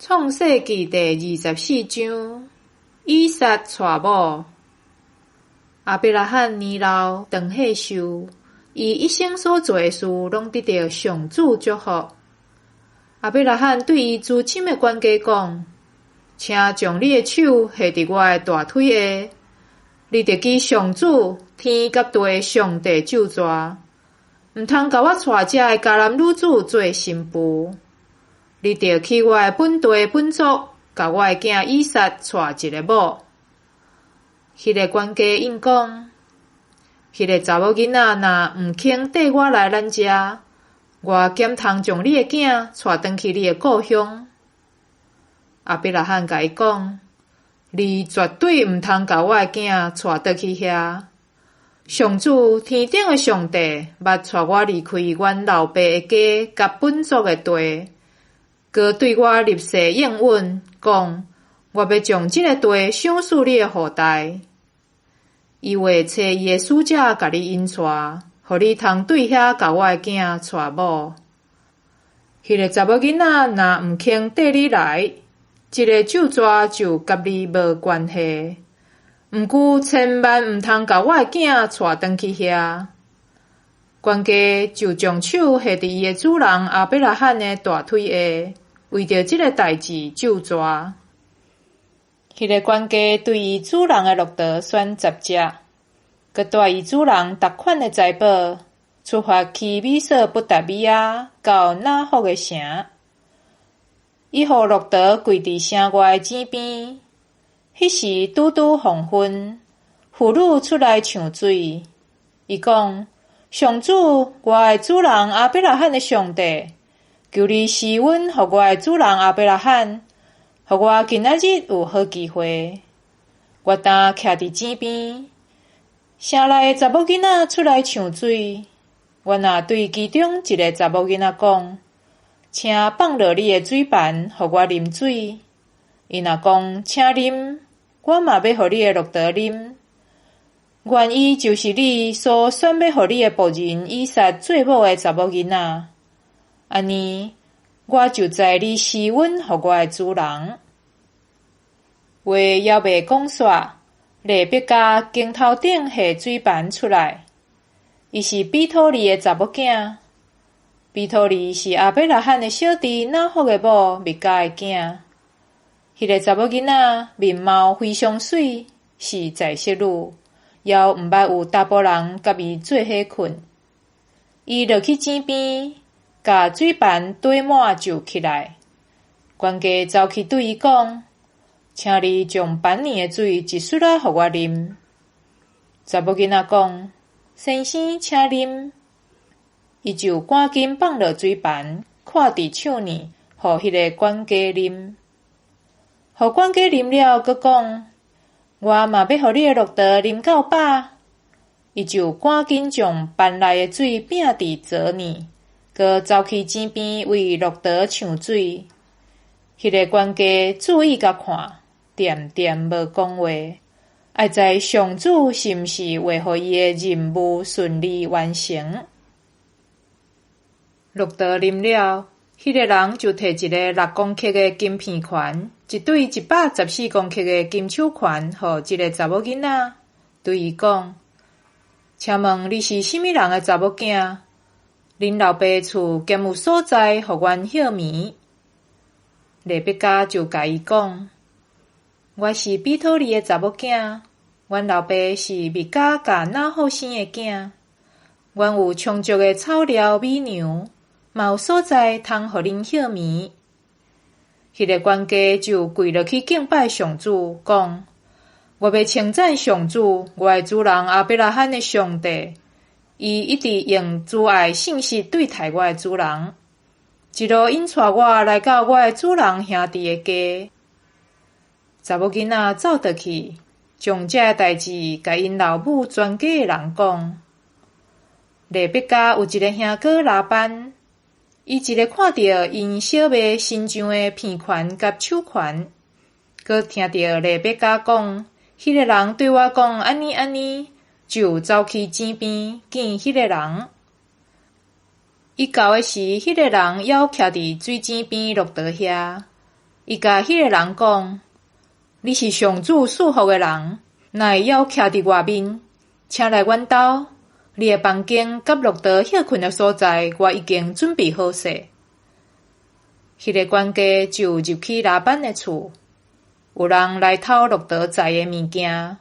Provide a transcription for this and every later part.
創世記第二十四章，以撒娶某。亞伯拉罕年老長歲壽，伊一生所做的事，攏得著上主祝福。亞伯拉罕對伊資深的管家講：請將你的手下佇我的大腿下，你著記上主天佮地的上帝咒詛，毋通共我娶這个迦南女子做新婦。你著去我的本地本族，共我的囝以撒娶一个某。彼个管家應講：彼个查某囡仔若毋肯綴我來咱遮，我敢通將你的囝帶轉去你的故鄉？亞伯拉罕共伊講：你絕對毋通共我的囝帶轉去遐。上主天頂的上帝，捌帶我離開阮老爸的家佮本族的地，閣對我立誓應允，講：我欲將這个地賞賜你的後代。伊會差伊的使者共你引帶，予你通對遐共我的囝娶某。彼个查某囡仔若毋肯綴你來，這个咒詛就佮你無關係。毋過千萬毋通共我的囝帶轉去遐。管家就將手下佇伊的主人亞伯拉罕的大腿下，為著這个代誌咒詛。彼个管家對伊主人的駱駝選十隻，閣帶伊主人逐款的財寶，出發去美索不達米亞到拿霍的城。伊予駱駝跪佇城外的井邊。彼時拄拄黃昏，婦女出來搶水。伊講：上主，我的主人亞伯拉罕的上帝，求你施恩予我的主人亞伯拉罕，予我今仔日有好機會。我今徛佇井邊，城內的查某囡仔出來搶水。我若對其中一个查某囡仔講：請放落你的水盤，予我啉水。伊若講請啉，我嘛欲予你的駱駝啉。願伊就是你所選欲予你的僕人以撒做某的查某囡仔。按呢，我就知你施恩予我的主人。話猶未講煞，利百加肩頭頂下水盤出來。伊是彼土利的查某囝，彼土利是亞伯拉罕的小弟拿霍的某密迦的囝。彼个查某囡仔面貌非常媠，是在室女，猶毋捌有查埔人佮伊做伙睏。伊落去井邊，共水盤綴滿就起來。管家走去對伊講：請你將盤內的水一媠仔予我啉。查某囡仔講：先生，請啉。伊就趕緊放落水盤，闊佇手內，予彼个管家啉。予管家啉了，閣講：我嘛欲予你的駱駝啉到飽。伊就趕緊將盤內的水摒佇槽內，閣走去井邊為駱駝搶水。彼个管家注意共看，恬恬無講話，愛知上主是毋是會予伊的任務順利完成。駱駝啉了，彼个人就提一个6公克的金片環，一對114公克的金手環，予這个查某囡仔，對伊講：請問你是啥物人的查某囝？恁老爸厝敢有所在予阮歇暝？利百加就共伊講：我是彼土利的查某囝，阮老爸是密迦佮拿霍生的囝。阮有充足的草料米糧，嘛有所在通予恁歇暝。彼个管家就跪落去敬拜上主，講：我欲稱讚上主，我的主人亞伯拉罕的上帝，伊一直用慈愛信實對待我的主人，一路引帶我來到我的主人兄弟的家。查某囡仔走倒去，將這个代誌共𪜶老母全家的人講。利百加有一个兄哥拉班，伊一个看著𪜶小妹身上的片環佮手環，閣聽著利百加講，彼个人對我講按呢按呢，就走去井邊見彼个人。伊到的時，彼个人猶徛佇水井邊駱駝遐。伊共彼个人講：你是上主賜福的人，哪會猶徛佇外面？請來阮兜，你的房間佮駱駝歇睏的所在，我已經準備好勢。彼个管家就入去拉班的厝，有人來偷駱駝載的物件，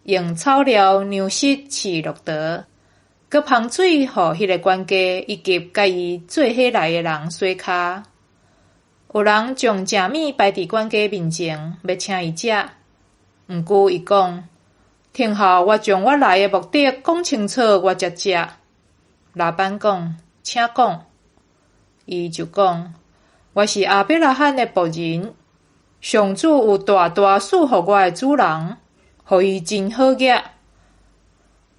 用草料糧食飼駱駝，閣烹水予彼个管家以及佮伊做伙來的人洗跤。有人將食物擺佇管家面前，欲請伊食，毋過伊講：聽候我將我來的目的講清楚，我才食。拉班講：請講。伊就講：我是亞伯拉罕的僕人，上主有大大賜予我的主人，予伊真好額，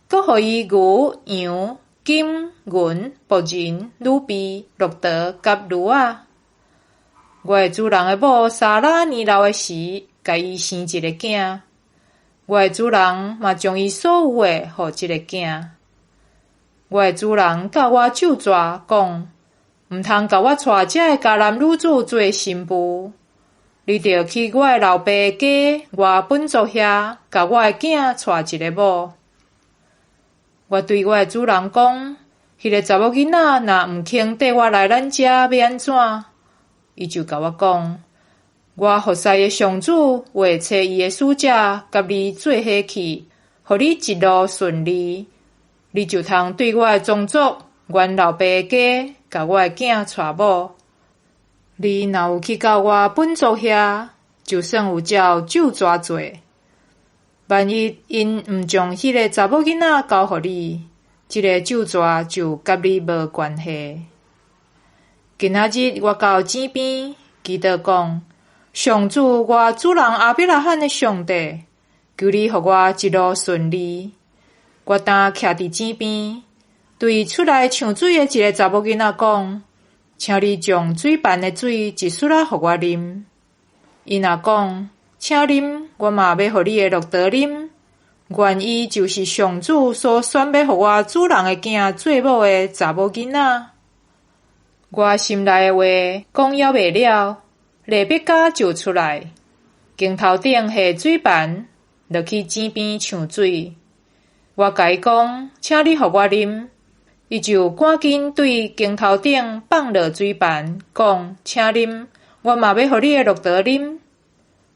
閣予伊牛、羊、金、銀、僕人、女婢、駱駝佮驢仔。我的主人的某撒拉年老的時，共伊生一個囝。我的主人嘛將伊所有的予這個囝。我的主人教我咒詛，講：毋通共我娶這个迦南女子做新婦。你著去我的老爸家，我本族遐，共我的囝娶一个某。我對我的主人講：彼个查某囡仔若毋肯綴我來咱遮，欲按怎？伊就共我講：我服侍的上主會差伊的使者佮你做伙去，予你一路順利，你就通對我的宗族、阮老爸的家，共我的囝娶某。你若有去到我本族遐，就算有照咒詛做。萬一𪜶毋將彼个查某囡仔交予你，這个咒詛就佮你無關係。今仔日我到井邊祈禱講：上主，我主人亞伯拉罕的上帝，求你予我一路順利。我當徛佇井邊，對出來搶水的一个查某囡仔講：請你將水盤的水一絲仔予我啉。伊若講：請啉，我嘛欲予你的駱駝啉。願伊就是上主所選欲予我主人的囝做某的查某囡仔。我心內的話講猶未了，利百加就出來，肩頭頂繫水盤，落去井邊搶水。我共伊講，請你予我啉，伊就趕緊對肩頭頂放落水盤，講：請啉，我嘛欲予你的駱駝啉。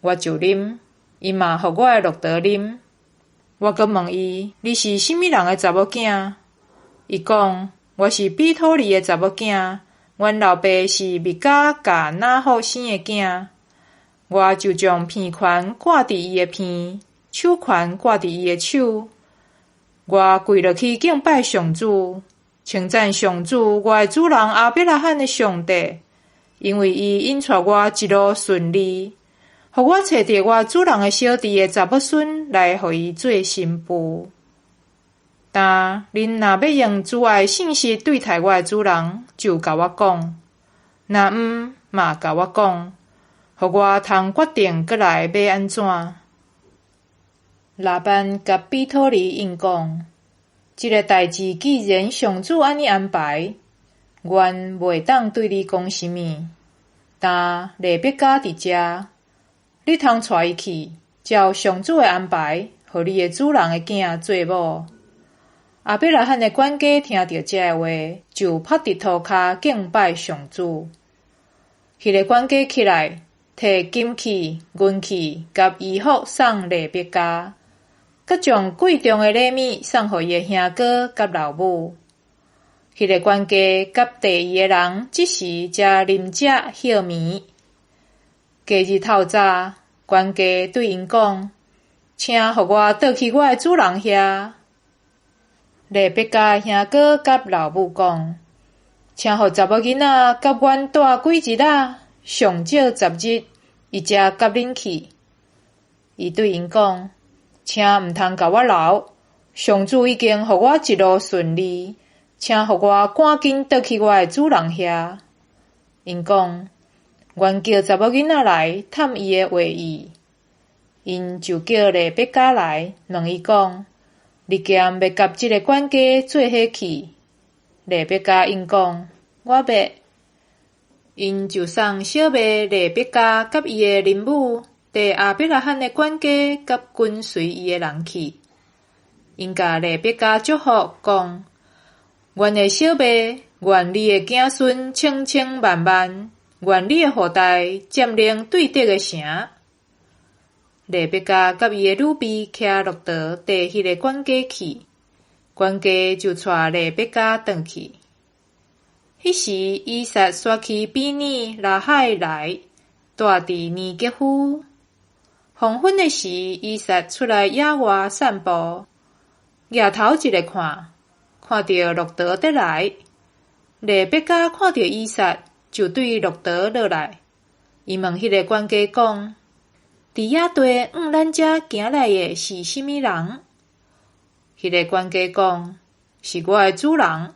我就啉，伊嘛予我的駱駝啉。我閣問伊：你是啥物人的查某囝？伊講：我是彼土利的查某囝。阮老爸是密迦共拿霍生的囝，我就將鼻環掛佇伊的鼻，手環掛佇伊的手。我跪落去敬拜上主，稱讚上主，我的主人亞伯拉罕的上帝，因為伊引帶我一路順利，予我揣著我主人的小弟的查某孫來予伊做新婦。但恁若欲用慈愛信實對待我的主人，就共我講；若毋，嘛共我講，予我通決定閣來欲按怎。拉班共彼土利應講：這个代誌既然上主按呢安排，阮袂當對你講啥物。但利百加佇遮，你通帶伊去，照上主的安排，予你的主人的囝做某。亞伯拉罕的管家聽著這个話，就趴佇塗跤敬拜上主。彼个管家起來，提金器、銀器佮衣服送利百加，閣將貴重的禮物送予伊的兄哥佮老母。彼个管家佮綴伊的人，這時才啉食歇眠。隔日透早，管家對𪜶講：請予我倒去我的主人遐。利百加的兄哥佮老母講：請予查某囡仔佮阮蹛幾日仔，上少10日，伊才佮恁去。伊對𪜶講：請毋通共我留，上主已經予我一路順利，請予我趕緊倒去我的主人遐。𪜶講：阮叫查某囡仔來探伊的話意。𪜶就叫利百加來，問伊講：你敢欲佮這个管家做伙去？利百加應講：我欲。𪜶就送小妹利百加佮伊的奶母，綴亞伯拉罕的管家佮跟隨伊的人去。𪜶共利百加祝福，講：願的小妹，願你的子孫千千萬萬，願你的後代佔領對敵的城。利百加佮伊的女婢騎駱駝綴彼个管家去，管家就帶利百加轉去。彼時，以撒徙去比珥拉海萊，住佇尼結夫。黃昏的時，以撒出來野外散步，舉頭一个看，看著駱駝綴來。利百加看著以撒，就對駱駝落來。伊問彼个管家講：佇野地向咱遮行來的是啥物人？彼个管家講：是我的主人。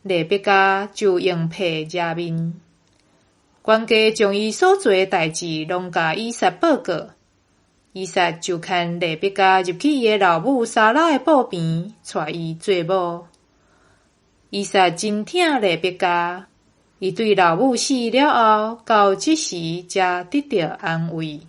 利百加就用被遮面。管家將伊所做的代誌攏共以撒報告。以撒就牽利百加入去伊的老母撒拉的肚邊，娶伊做某。以撒真疼利百加，伊對老母死了後，到這時才得著安慰。